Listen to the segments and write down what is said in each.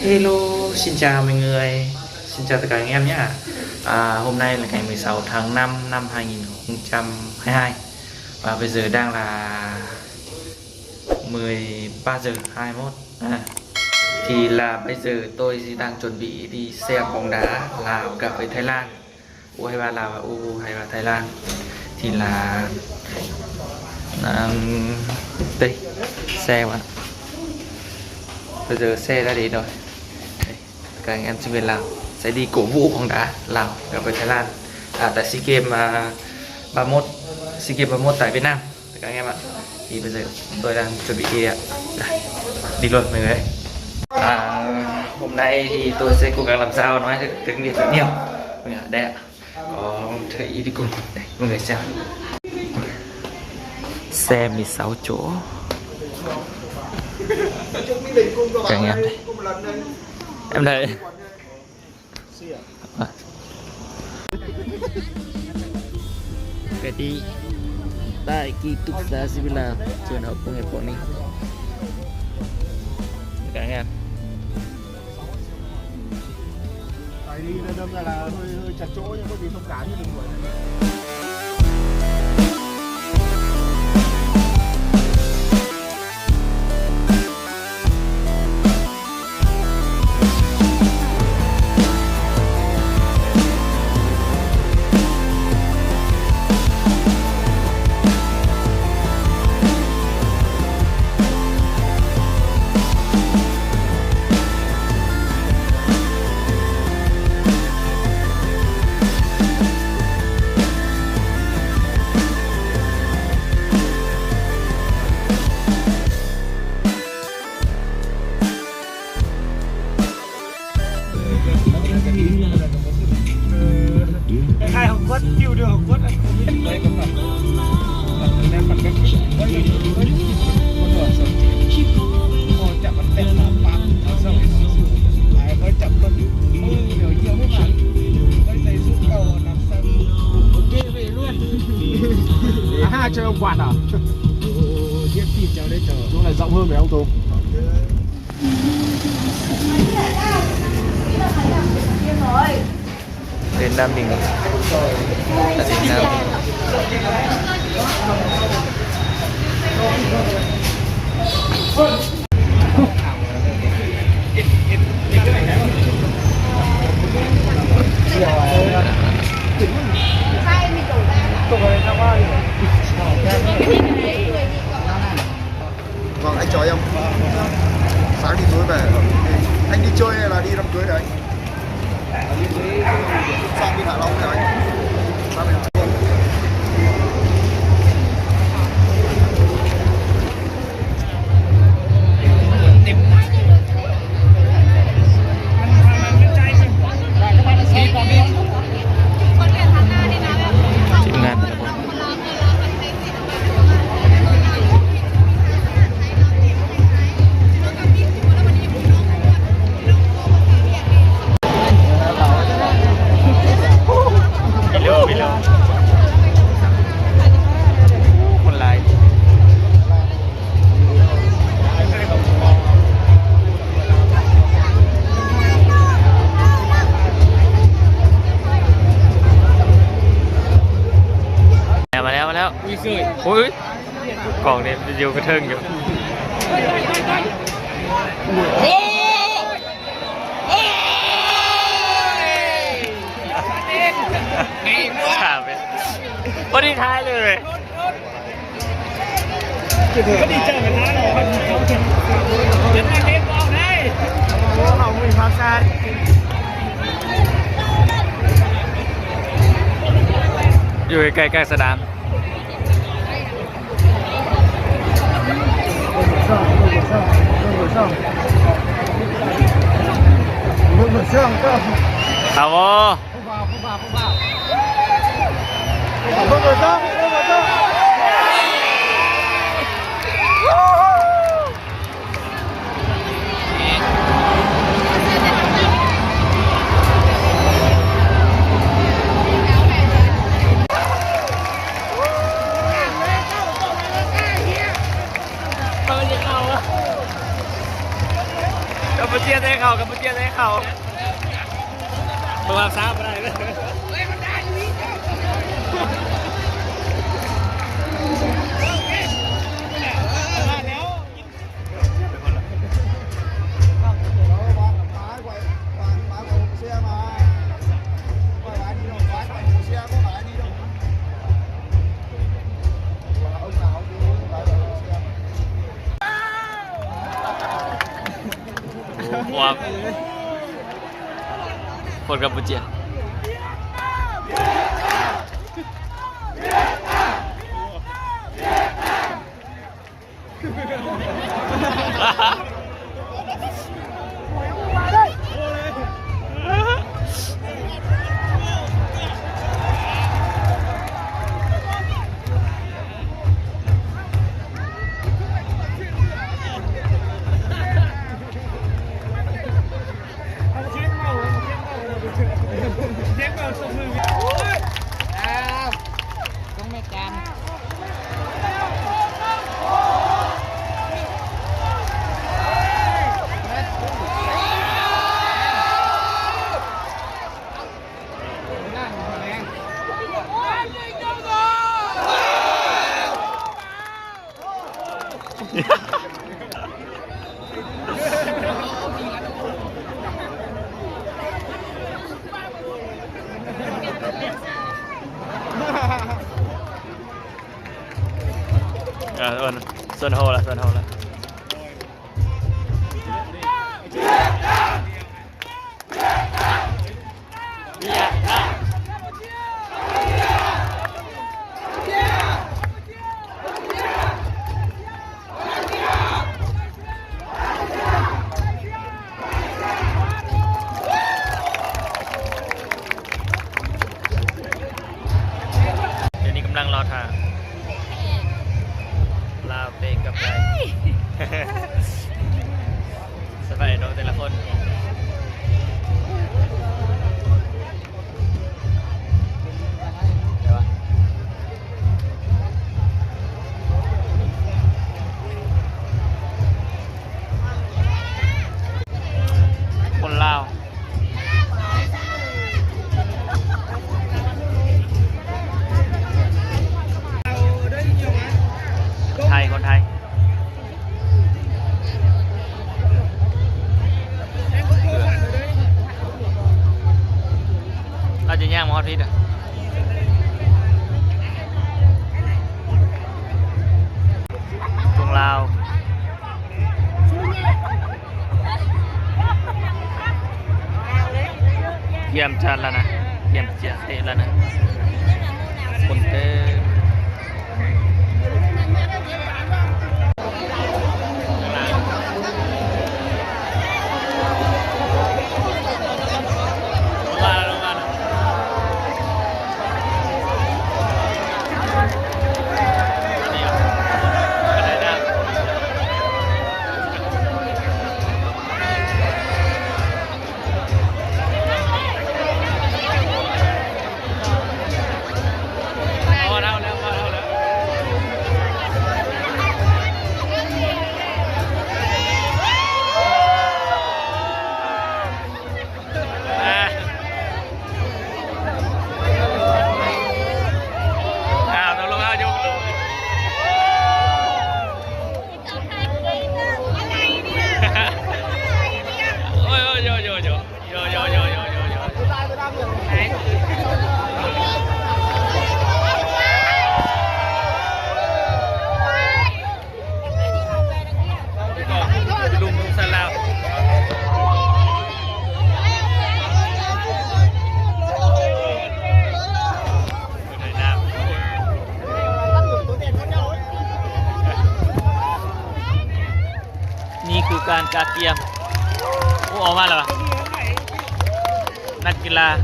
Hello, xin chào mọi người. Xin chào tất cả anh em nhá. À, hôm nay là ngày mười sáu tháng năm năm hai nghìn không trăm hai mươi hai. Và bây giờ đang là mười ba giờ hai mươi mốt. À, thì là bây giờ tôi đang chuẩn bị đi xem bóng đá Lào gặp với Thái Lan. Ủa, hay là Lào à? Ủa, hay là Thái Lan? Thì là, ừm, đây, xe bạn. Bây giờ xe đã đến rồi. Đây, các anh em sinh viên Lào sẽ đi cổ vũ bóng đá Lào gặp với Thái Lan. À, tại SEA Games, à, ba mốt, SEA Games ba mốt tại Việt Nam. Các anh em ạ, thì bây giờ tôi đang chuẩn bị đi ạ. Đây, đi luôn mọi người. À, hôm nay thì tôi sẽ cố gắng làm sao nói được tiếng Việt thật nhiều. Mọi người, đây ạ. Có thể đi cùng. Đây, mọi người xem. Xe mười sáu chỗ. Các anh em đây. Em đây. ກະຕິ ໃຕ້ກີດປຶກສາສິວິລາ ເຊີນເອົາພວກເຮັດພວກນີ້ ກະງາມ. À, ha, chơi ông Quạt à? Giết thịt cháu đấy cháu. Chỗ này rộng hơn phải không Tùng? Đến Nam Định. Là đến Nam Định. Vâng, anh chở em. Sáng đi tối về. Anh đi chơi hay là đi đám cưới hả anh? Sang bên Hạ Long hả anh? Sang bên Hạ Long. Mາແລ້ວ ມາແລ້ວ ອຸ້ຍ ກອງນີ້ຢູ່ກະເທິງຢູ່. ພໍດີທ້າຍເລີຍ. ຢູ່ໃກ້ໆ ກາງສະໜາມ. ເອົາບໍ່? ເອີ ຢ່າເຂົ້າ ເຈົ້າ ບໍ່ເຈຍໃສ່ເຂົາ ກັບບໍ່ເຈຍໃສ່ເຂົາ ເບິ່ງວ່າຊ້າບໍ່ໄດ້ເລີຍ. ໂອ້ ພວກ ຄົນກຳປູເຈຍ. ເອີ ເອີ້ນ ຊວນໂຮລະ ຊວນໂຮລະ. ດຽວນີ້ກຳລັງລໍຖ້າລາວເຕະກັບໄທ. ສະບາຍດີເນາະແຕ່ລະຄົນ. ຄົນລາວ ຄົນໄທ ຄົນໄທ. ລາວຈະຍ່າງມາຮອດພີ້ເດີ ທຸງລາວ. ກຽມຈະລະນະ ກຽມຈະເຕະລະນະ ຄົນເຕັມ. ອ້າວ ຕົກລົງເອົາຢູ່ ໂອ້ຍ ໂອ້ຍ ໂອ້ຍ ໂອ້ຍ ໂອ້ຍ. ນີ້ຄືການກະກຽມ. ໂອ້ ອອກມາແລ້ວຫວາ ນັກກິລາ ກ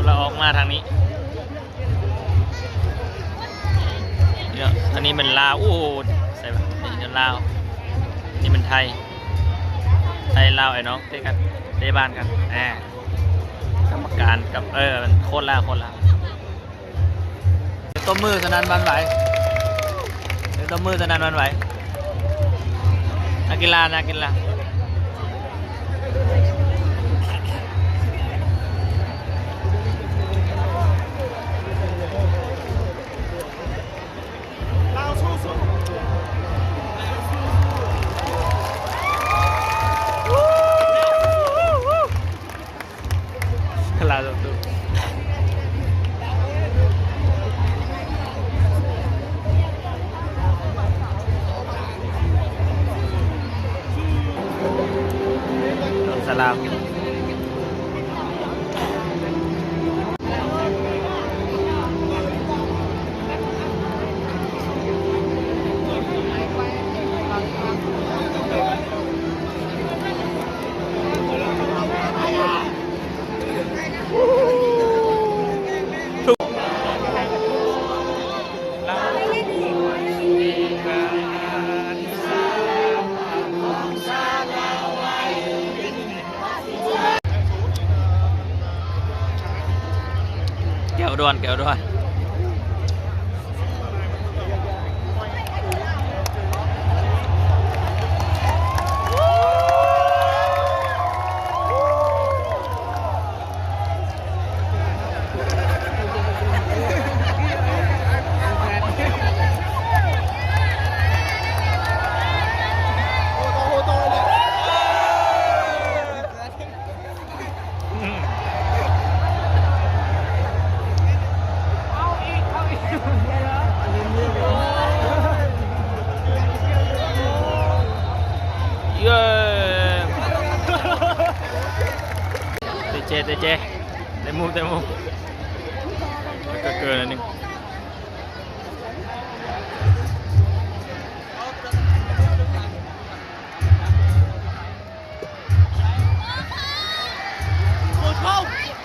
ຳລັງອອກມາທາງນີ້. ເນາະ ອັນນີ້ແມ່ນລາວ. ໂອ້ ໃສ່ບາດ ນີ້ລາວ ນີ້ແມ່ນໄທ ໄທລາວ ໄອ້ນ້ອງເຕະກັນ ເຕະບານກັນ. ອ່າ ກຳມະການກັບ ເອີ ໂຄດລາວ ໂຄດລາວ. ຕົບມືສະໜັ່ນຫວັ່ນໄຫວ ຕົບມືສະໜັ່ນຫວັ່ນໄຫວ. ນັກກິລາ ນັກກິລາ. ສະລາວ. ແກວດວນ ແກວດວນ. ເຢ້ ເຕະເຈ ເຕະເຈ ເຕະມຸມ ເຕະມຸມ ເກີນໜ້ອຍໜຶ່ງ.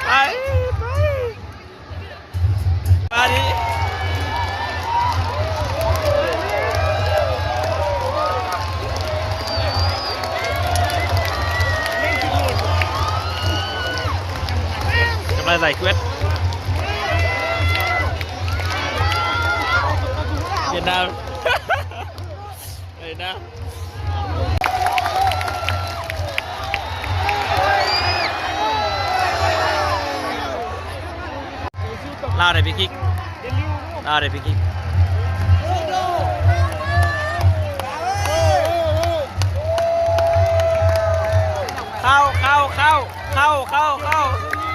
ໄປ ໄປ ມາດິ ກຳລັງໃສ່ເຄວດ ຫວຽດນາມ. ເອີຍນະ ລາວໄດ້ຟຣີຄິກ ລາວໄດ້ຟຣີຄິກ ເຂົ້າ ເຂົ້າ ເຂົ້າ ເຂົ້າ ເຂົ້າ ເຂົ້າ.